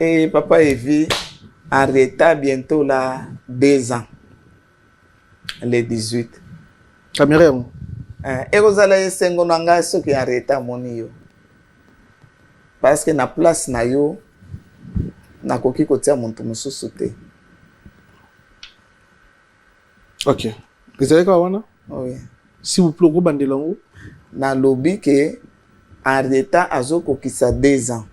Et papa Evi, Henrietta bientôt là 2 ans, le 18. Caméra yango. Eh, ekozala esengo na ngai soki Henrietta amoni yo, parce que na place na yo nakoki kotia moto mosusu te. Ok, ezali kaka wana. Oui. S'il vous plaît, okobandela yango. Nalobi ke Henrietta azokokisa 2 ans.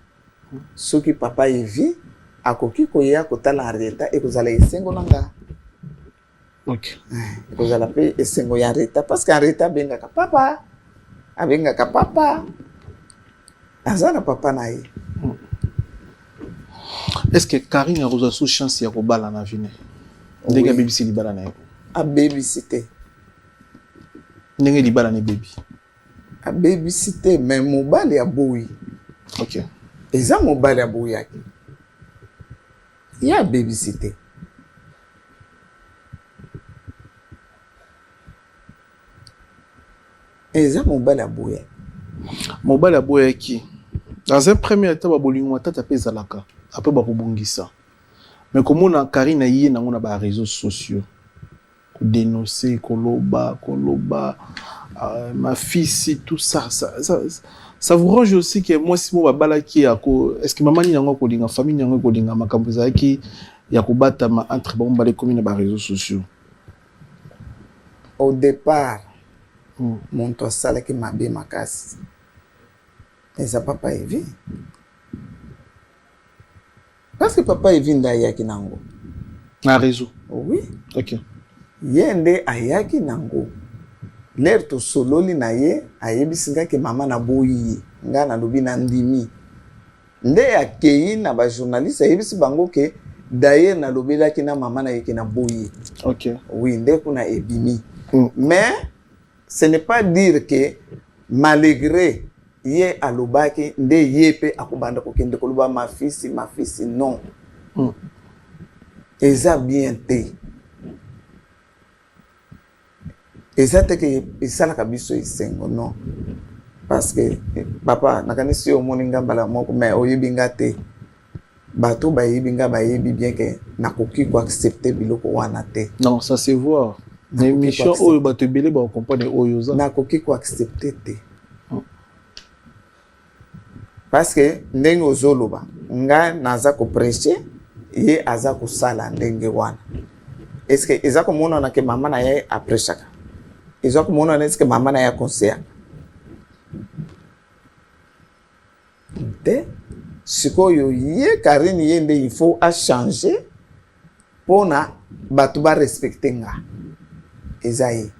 Soki papa Evi akoki koya kotala Henrietta, ekozala esengo na nga. Ekozala mpe esengo ya Henrietta, parce que Henrietta abengaka papa, abengaka papa, aza na papa na ye. Est ce que Karine akozwa so chance ya kobala na vie ndenge abebisi libala na ye? Abebisi te. Ndenge libala na ebebi. Abebisi te, mais mobali aboyi. Eza mobali aboyaki ye, abebisi te. Eza mobali aboyaki. Mobali aboyaki. Dans un premier temps, babolingo matata mpe ezalaka, après bakobongisa. Mais komona Karine ye nango na baréseaux sociaux kodénoncer, koloba koloba, ma fille, tout ça, ça vous range aussi que mwasi mo babalaki ako, est ce que mama nini yango akolinga, famille yango ekolinga makambo ezalaki ya kobatama entre bango mibale ekomi na baréseaux sociaux? Au départ, moto asalaki mabe makasi eza papa Evi, parce que papa Evi nde ayaki nango. Na réseau? Oui. Ye nde ayaki nango. L'heure tosololi na ye, ayebisi nga ke mama naboyi ye, nga nalobi na ndimi. Nde akei na bajournaliste, ayebisi bango ke d'ailleurs nalobelaki na mama na ye ke naboyi ye. Oui, nde kuna ebimi. Mais ce n'est pas dire que malgré ye alobaki nde ye mpe akobanda kokende koloba mafisi mafisi, non. Eza bien te, eza te ke esalaka biso esengo, non. Parce que papa, nakanisi yo omoni nga mbala moko, mais oyebi nga te. Bato bayebi nga bayebi bien ke nakoki koaccepte biloko wana te. Non, ça se voit na émission oyo, bato ebele bakocomprendre oyo oza. Nakoki koaccepte te, parce que ndenge ozoloba, nga naza koprêche, ye aza kosala ndenge wana. Est ce que eza komonana ke mama na ye aprêchaka? Eza komonana? Est ce que mama na ye aconseillaka te? Sikoyo ye Karine, ye nde il faut achanger mpona bato barespecte nga. Eza ye.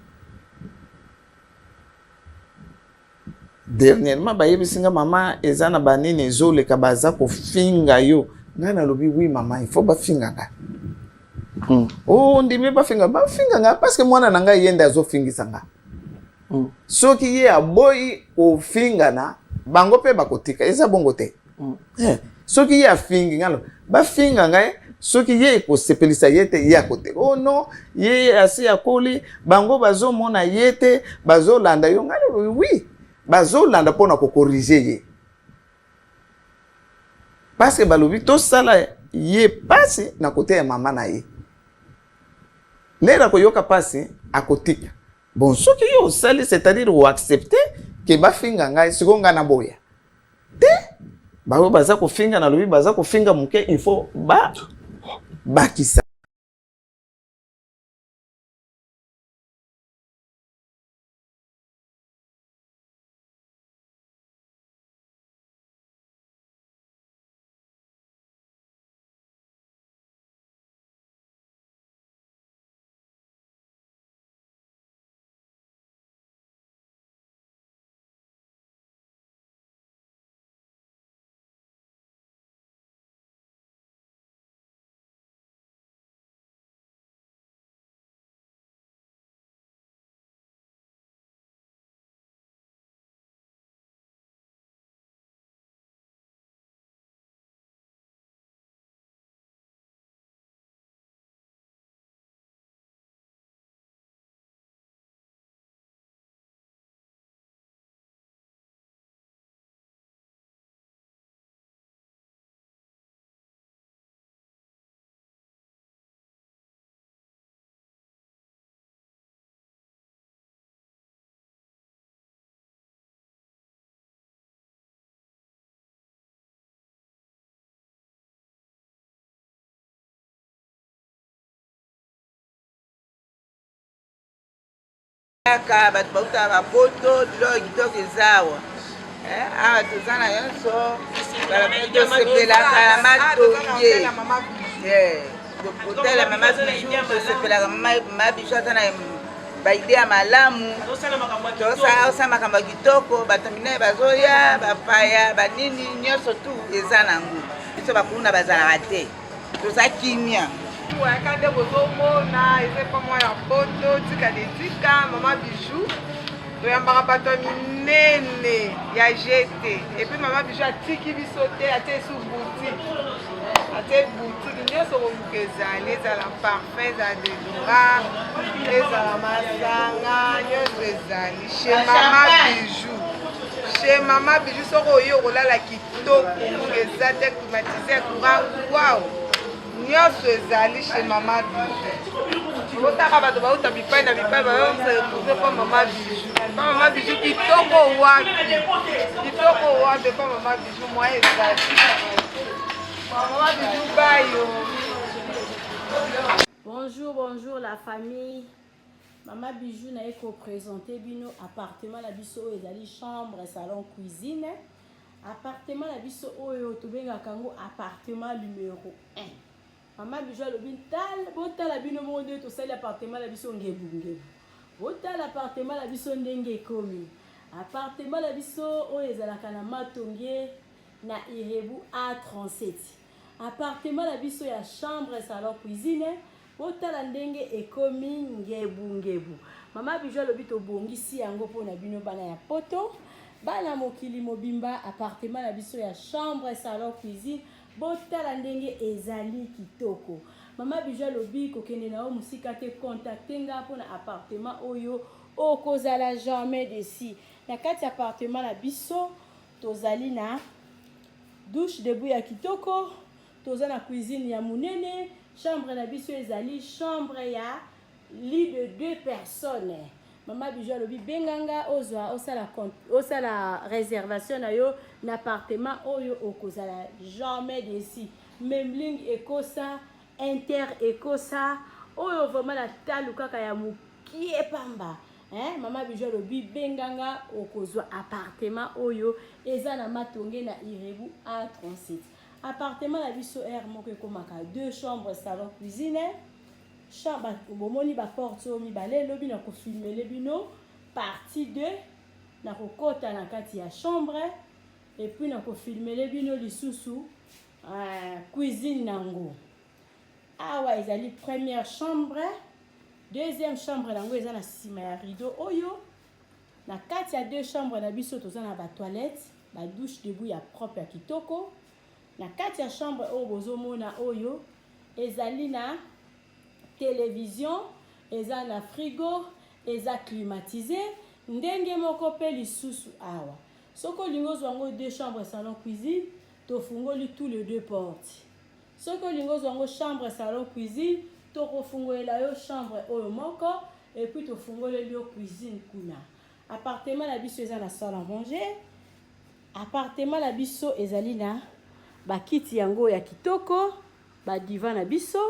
Dernièrement bayebisi nga, mama, eza na banini ezoleka, baza kofinga yo. Ngai nalobi: oui mama, il faut bafinga nga. Oh, ndimi bafinga, bafinga nga, parce que mwana na ngai ye nde azofingisa nga. Soki ye aboyi kofingana, bango mpe bakotika. Eza bongo te? Soki ye afingi nga, bafinga ngai. Soki ye ekosepelisa ye te, ye akoteka. Oh non, ye asi akoli, bango bazomona ye te, bazolanda yo. Ngai nalobi: oui, bazolanda mpona kocorriger ye, parce que balobi tosala ye pasi na kote ya mama na ye. L'heure akoyoka pasi, akotika. Bon, soki yo osali, c'est-à-dire oaccepte ke bafinga ngai. Sikoyo ngai naboya te. Baoyo baza kofinga, nalobi baza kofinga moke, il faut ba bakisa. Kaka bato bautaka bapoto, biloko ya kitoko eza awa. Eh, awa toza na nyonso, tosepelaka na matonge. Eh, hotel ya mama Bijou, tosepelaka. Mama Bijou aza na baide ya malamu, tosala makambo ya kitoko. Bato minene bazoya, bapaya, banini, nyonso tu eza nango. Biso bakuna bazalaka te, toza kimia. Yaka nde bozomona, eza epa mwa ya poto, tika de tika mama Bijou. Toyambaka bato ya minene ya gt, et puis mama Bijou atiki biso te, atie esu boutique, atie boutique nyonso koluka ezali, ezala parfum, ezala déodorant, ezala masanga, nyonso ezali chez mama Bijou. Chez mama Bijou, soki oye, okolala kitoko, ngunga eza te, climatisé, courant, wow, nyonso ezali chez mama Bijou. Otaka bato bauta bipai na bipai, bayose retrouve pa mama Bijou. Pa mama Bijou, kitoko wapi, kitoko wapi! Pa mama Bijou, mwa ezali mama Bijou bayo. Bonjour, bonjour la famille. Mama Bijou naye koprésente bino appartement na biso oyo ezali chambre, salon, cuisine. Appartement na biso oyo tobengaka yango appartement numéro 1. Mama Bijou alobi botala bino moko ndenge tosali appartement na biso ngebungebu. Botala appartement na biso ndenge ekomi. Appartement na biso oyo ezalaka na Matonge, na Irebu A37. Appartement na biso ya chambre, salon, cuisine. Botala ndenge ekomi ngebungebu. Mama Bijou alobi tobongisi yango mpona bino bana ya poto, bana mokili mobimba. Appartement na biso ya chambre, salon, cuisine, botala ndenge ezali kitoko. Mama Bijou alobi kokende na yo mosika te, contacte nga mpona appartement oyo, okozala jamais déçu. Na kati ya appartement na biso tozali na douche debout ya kitoko, toza na cuisine ya monene. Chambre na biso ezali chambre ya lit de deux personnes. Mama Bijou alobi benganga, ozwa osala réservation na yo na appartement oyo, okozala jamais déçu. Memling ekosa, inter ekosa oyo vraiment na talu kaka ya mokie pamba, hein? Mama Bijou alobi benganga, okozwa appartement oyo eza na Matonge, na Irebu A37. Appartement na biso aire moko ekomaka deux chambres, salon, cuisine. Chambre, bomoni baporte oyo mibale. Elobi na kofilmele bino partie 2, na kokɔta na kati ya chambre, et puis na kofilmele bino lisusu cuisine nango. Awa ezali première chambre. Deuxième chambre nango eza na nsima ya rideau oyo. Na kati ya deux chambre na biso toza na batoilette, badouche debout ya propre, ya kitoko. Na kati ya chambre oyo bozomona oyo ezali na télévision, eza na frigo, eza climatisé. Ndenge moko mpe lisusu awa, soki olingi ozwa yango deux chambres, salon, cuisine, tofungoli tous les deux portes. Soki olingi ozwa yango chambre, salon, cuisine, tokofungolela yo chambre oyo moko, et puis tofungoleli yo cuisine kuna. Appartement na biso eza na salle à manger. Appartement na biso ezali na bakiti yango ya kitoko, badivan na biso.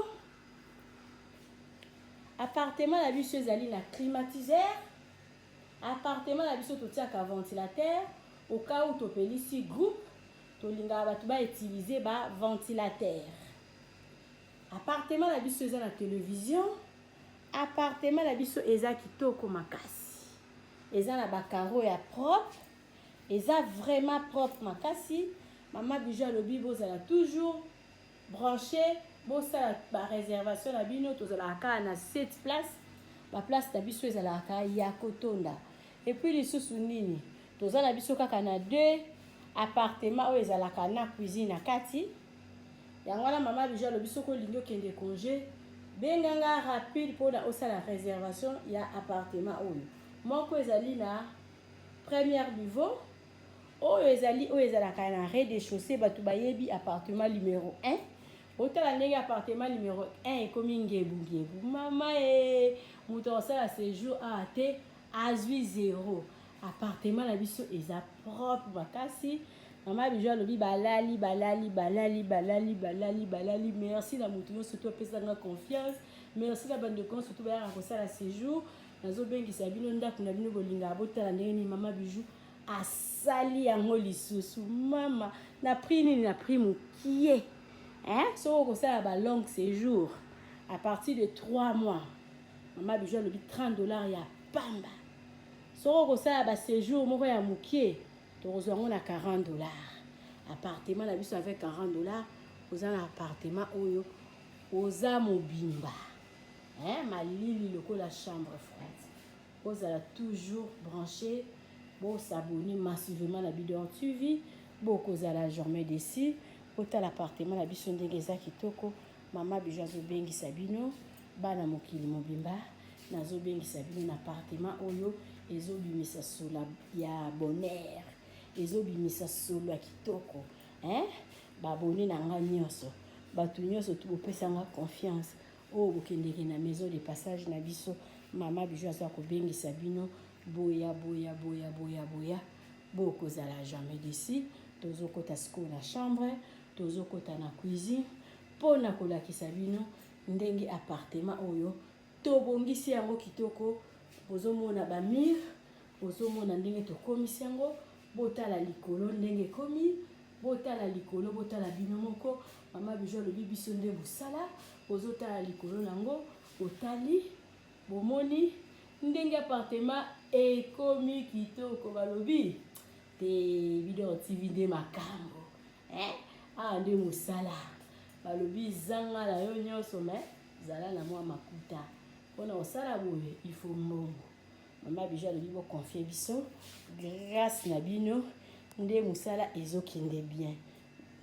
Appartement na biso ezali na climatiseur. Appartement na biso totiaka ventilateur au cas où topelisi groupe, tolingaka bato bautilize baventilateur. Appartement na biso eza na télévision. Appartement na biso eza kitoko makasi, eza na bacarreaux ya propre, eza vraiment propre makasi. Mama Bijou alobi bozala toujours branché, bosala baréservation na bino. Tozalaka kaka na 7 place, baplace na biso ezalaka ya kotonda. Et puis lisusu nini? Toza na biso kaka na deux appartement oyo ezalaka na cuisine na kati. Yango wana mama Bijou alobi soki olingi okende congé, benganga rapide mpona osala réservation ya appartement oyo. Moko ezali na première niveau, oyo ezali oyo ezalaka na rez-de-chaussée. Bato bayebi appartement numéro 1. Otala ndenge appartement numéro 1 ekomi ngebungebu. Mama e, moto akosala séjour awa te azwi zéro. Appartement na biso eza propre makasi. Mama Bijou alobi balali, balali, balali, balali, balali, balali. Merci na moto nyonso to apesanga confiance. Merci na bandeko nyonso to bayaka kosala séjour. Nazobengisa bino ndako na bino bolingaka botala ndenge nini mama Bijou asali yango lisusu. Mama, na prix nini? Na prix mokie, hein? Soki okosala ba long séjour à partir de 3 mois, mama Bijou alobi 30 $ ya pamba. Soki okosala ba séjour moko ya mokie, tokozwa yango na 40 $. Appartement na biso, avec 40 $, oza na appartement oyo oza mobimba, hein? Malili lokola chambre froide. Ozala toujours branché, bos'abonner massivement na Bidor TV, bokozala jamais déçu. Otala appartement na biso ndenge eza kitoko. Mama Bijou azobengisa bino, bana mokili mobimba, nazobengisa bino na appartement oyo ezobimisa solo ya bonheur, ezobimisa solo ya kitoko, hein? Babone na nga nyonso, bato nyonso tu bopesanga confiance oyo bokendeke na maison de passage na biso, mama Bijou aza kobengisa bino. Boya, boya, boya, boya, boya, bokozala jamais déçu. Tozokota sikoyo na chambre, tozokota na cuisine mpona kolakisa bino ndenge appartement oyo tobongisi yango kitoko. Bozomona bamurs, bozomona ndenge tokomisi yango. Botala likolo ndenge ekomi, botala likolo, botala bino moko. Mama Bijou alobi biso nde mosala. Bozotala likolo nango, botali, bomoni ndenge appartement ekomi kitoko. Balobi te Bidor TV nde makambo, eh? Awa nde mosala. Balobi zanga na yo nyonso, me zala na mwa makuta mpona kosala boye. Il faut mbongo. Mama Bijou alobi boconfier biso, grâce na bino nde mosala ezokende bien,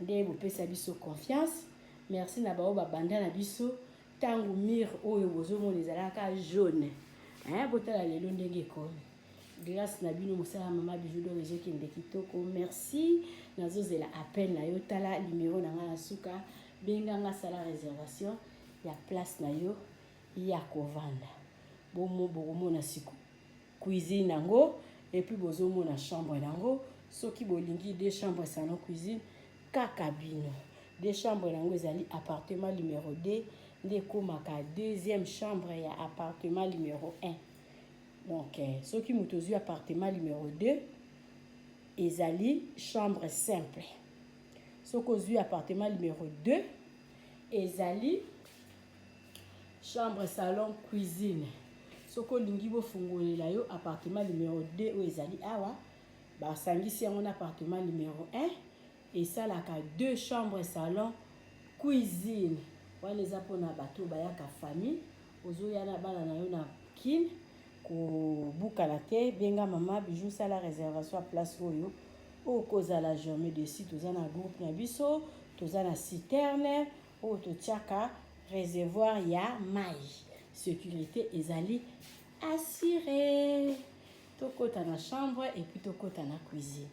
nde bopesa biso confiance. Merci na bao babanda na biso ntango mur oyo bozomona ezalaka jaune, hein? Botala lelo ndenge ekomi. Grâce na bino, mosala mama Bijou d'Or ezokende kitoko. Merci. Nazozela appel na yo. Tala numero na ngai na suka, benganga, sala réservation ya place na yo ya kovanda. Bomo bokomona siko cuisine yango, et puis bozomona chambre yango. Soki bolingi deux chambres, salon, cuisine, kaka bino. Deux chambres yango ezali appartement numéro 2, nde ekomaka deuxième chambre ya appartement numéro 1. Donc soki moto ozwi appartement numéro 2, ezali chambre simple. Soki ozwi appartement numéro 2, ezali chambre, salon, cuisine. Soki olingi bofungolela yo appartement numéro 2 oyo ezali awa, basangisi yango na appartement numéro 1, esalaka deux chambres, salon, cuisine. Wana eza mpona bato bayaka famille. Ozoya na bana na yo na Kine, kobukana te, benga mama Bijou, sala réservation ya place oyo, okozala jamais déçu. Toza na groupe na biso, toza na citerne oyo totiaka réservoir ya mai, sécurité ezali assuré. Tokɔta na chambre et puis tokɔta na cuisine.